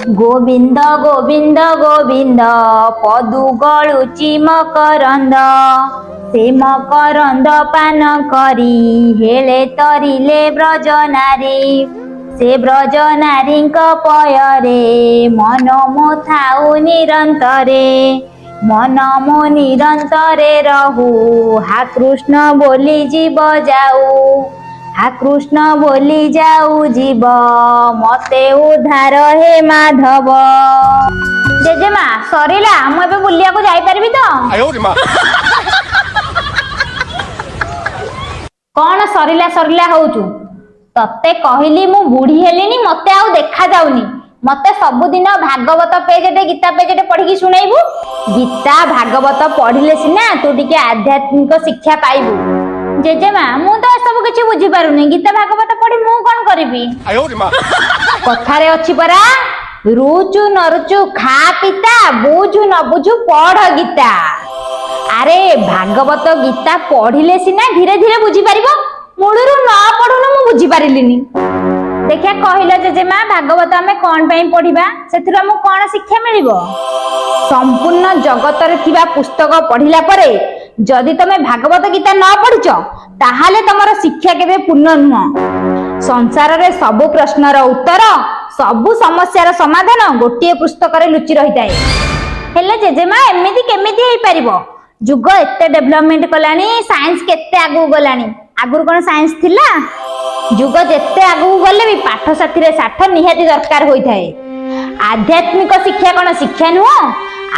ଗୋବିନ୍ଦ ଗୋବିନ୍ଦ ଗୋବିନ୍ଦ ପଦୁ ଗଳୁଚି ମକରନ୍ଦ, ସେ ମକରନ୍ଦ ପାନ କରି ହେଳେ ତରିଲେ ବ୍ରଜ ନାରୀ। ସେ ବ୍ରଜ ନାରୀଙ୍କ ପୟରେ ମନ ମୋ ଥାଉ ନିରନ୍ତରେ, ମନ ମୋ ନିରନ୍ତରେ ରହୁ। ହା କୃଷ୍ଣ ବୋଲି ଜୀବ ଯାଉ, ହା କୃଷ୍ଣ ବୋଲି ଯାଉ ଜୀବ, ମତେ ଉଦ୍ଧାର ହେ ମାଧବ। ଜେଜେମା, ସରିଲା, ମୁଁ ଏବେ ବୁଲିବାକୁ ଯାଇପାରିବି ତ? 哎呦我的妈！ କଣ ସରିଲା ସରିଲା ହଉଛୁ? ତତେ କହିଲି ମୁଁ ବୁଢୀ ହେଲିଣି, ମତେ ଆଉ ଦେଖା ଯାଉନି। ମତେ ସବୁଦିନ ଭାଗବତ ପେଜଟେ, ଗୀତା ପେଜଟେ ପଢିକି ଶୁଣେଇବୁ? ଗୀତା ଭାଗବତ ପଢିଲେ ସିନା ତୁ ଟିକେ ଆଧ୍ୟାତ୍ମିକ ଶିକ୍ଷା ପାଇବୁ। ଜେଜେମା, ମୁଁ ତ ଏସବୁ କିଛି ବୁଝିପାରୁନି। ଗୀତା ଭାଗବତ ପଢି ମୁଁ କଣ କରିବି? 哎呦我的妈！ କଥାରେ ଅଛି ପରା, ରୁଚୁ ନ ରୁଚୁ ଖା ପିତା, ବୁଝୁ ନ ବୁଝୁ ପଢ ଗୀତା। ଆରେ, ଭାଗବତ ଗୀତା ପଢିଲେ ସିନା ଧୀରେ ଧୀରେ ବୁଝିପାରିବ। ମୂଳରୁ ନ ପଢୁନୁ, ମୁଁ ବୁଝିପାରିଲିନି। ଦେଖିଆ କହିଲ ଜେଜେମା, ଭାଗବତ ଆମେ କଣ ପାଇଁ ପଢିବା? ସେଥିରୁ ଆମକୁ କଣ ଶିକ୍ଷା ମିଳିବ? ସମ୍ପୂର୍ଣ୍ଣ ଜଗତରେ ଥିବା ପୁସ୍ତକ ପଢିଲା ପରେ ଯଦି ତମେ ଭାଗବତ ଗୀତା ନ ପଢିଛ, ତାହେଲେ ତମର ଶିକ୍ଷା କେବେ ପୂର୍ଣ୍ଣ ନୁହଁ। ସଂସାରରେ ସବୁ ପ୍ରଶ୍ନର ଉତ୍ତର, ସବୁ ସମସ୍ୟାର ସମାଧାନ ଗୋଟିଏ ପୁସ୍ତକରେ ଲୁଚି ରହିଥାଏ। ହେଲେ ଜେଜେମା, ଏମିତି କେମିତି ହେଇପାରିବ? ଯୁଗ ଏତେ ଡେଭଲପମେଣ୍ଟ କଲାଣି, ସାଇନ୍ସ କେତେ ଆଗକୁ ଗଲାଣି। ଆଗରୁ କଣ ସାଇନ୍ସ ଥିଲା? ଯୁଗ ଯେତେ ଆଗକୁ ଗଲେ ବି ପାଠ ସାଥିରେ ସାଠ ନିହାତି ଦରକାର ହୋଇଥାଏ। ଆଧ୍ୟାତ୍ମିକ ଶିକ୍ଷା କଣ ଶିକ୍ଷା ନୁହଁ?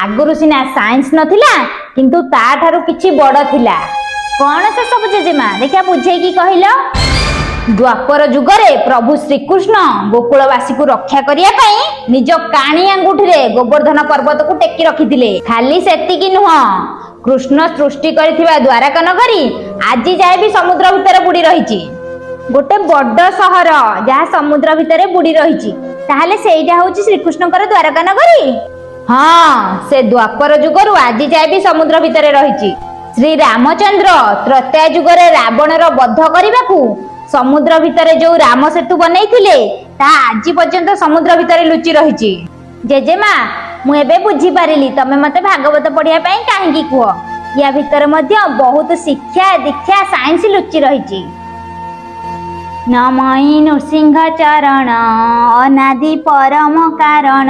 ଆଗରୁ ସିନା ସାଇନ୍ସ ନଥିଲା, କିନ୍ତୁ ତାଠାରୁ କିଛି ବଡ ଥିଲା। କଣ ସେ ସବୁ ଜେଜେମା, ଦେଖିଆ ବୁଝେଇକି କହିଲ। ଦ୍ୱାପର ଯୁଗରେ ପ୍ରଭୁ ଶ୍ରୀକୃଷ୍ଣ ଗୋକୁଳବାସୀକୁ ରକ୍ଷା କରିବା ପାଇଁ ନିଜ କାଣି ଆଙ୍ଗୁଠିରେ ଗୋବର୍ଦ୍ଧନ ପର୍ବତକୁ ଟେକି ରଖିଥିଲେ। ଖାଲି ସେତିକି ନୁହଁ, କୃଷ୍ଣ ସୃଷ୍ଟି କରିଥିବା ଦ୍ୱାରକା ନଗରୀ ଆଜି ଯାଏ ବି ସମୁଦ୍ର ଭିତରେ ବୁଡି ରହିଛି। ଗୋଟେ ବଡ ସହର ଯାହା ସମୁଦ୍ର ଭିତରେ ବୁଡି ରହିଛି, ତାହେଲେ ସେଇଟା ହଉଛି ଶ୍ରୀକୃଷ୍ଣଙ୍କର ଦ୍ୱାରକା ନଗରୀ? ହଁ, ସେ ଦ୍ୱାପର ଯୁଗରୁ ଆଜି ଯାଏ ବି ସମୁଦ୍ର ଭିତରେ ରହିଛି। ଶ୍ରୀ ରାମଚନ୍ଦ୍ର ତ୍ରେତୟା ଯୁଗରେ ରାବଣର ବଧ କରିବାକୁ ସମୁଦ୍ର ଭିତରେ ଯୋଉ ରାମ ସେତୁ ବନେଇଥିଲେ, ତାହା ଆଜି ପର୍ଯ୍ୟନ୍ତ ସମୁଦ୍ର ଭିତରେ ଲୁଚି ରହିଛି। ଜେଜେମା, ମୁଁ ଏବେ ବୁଝିପାରିଲି ତମେ ମତେ ଭାଗବତ ପଢିବା ପାଇଁ କାହିଁକି କୁହ। ୟା ଭିତରେ ମଧ୍ୟ ବହୁତ ଶିକ୍ଷା ଦୀକ୍ଷା, ସାଇନ୍ସ ଲୁଚି ରହିଛି। ନମଇ ନୃସିଂହ ଚରଣ, ଅନାଦି ପରମ କାରଣ।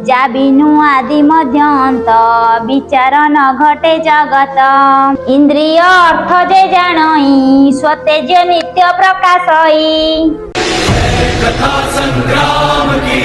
ଯା ବିନୁ ଆଦି ମଧ୍ୟ ଅନ୍ତ, ବିଚାର ନ ଘଟେ ଜଗତ। ଇନ୍ଦ୍ରିୟ ଅର୍ଥ ଯେ ଜାଣଇ, ସ୍ୱତେଜ ନିତ୍ୟ ପ୍ରକାଶଇ। कथा संग्राम की।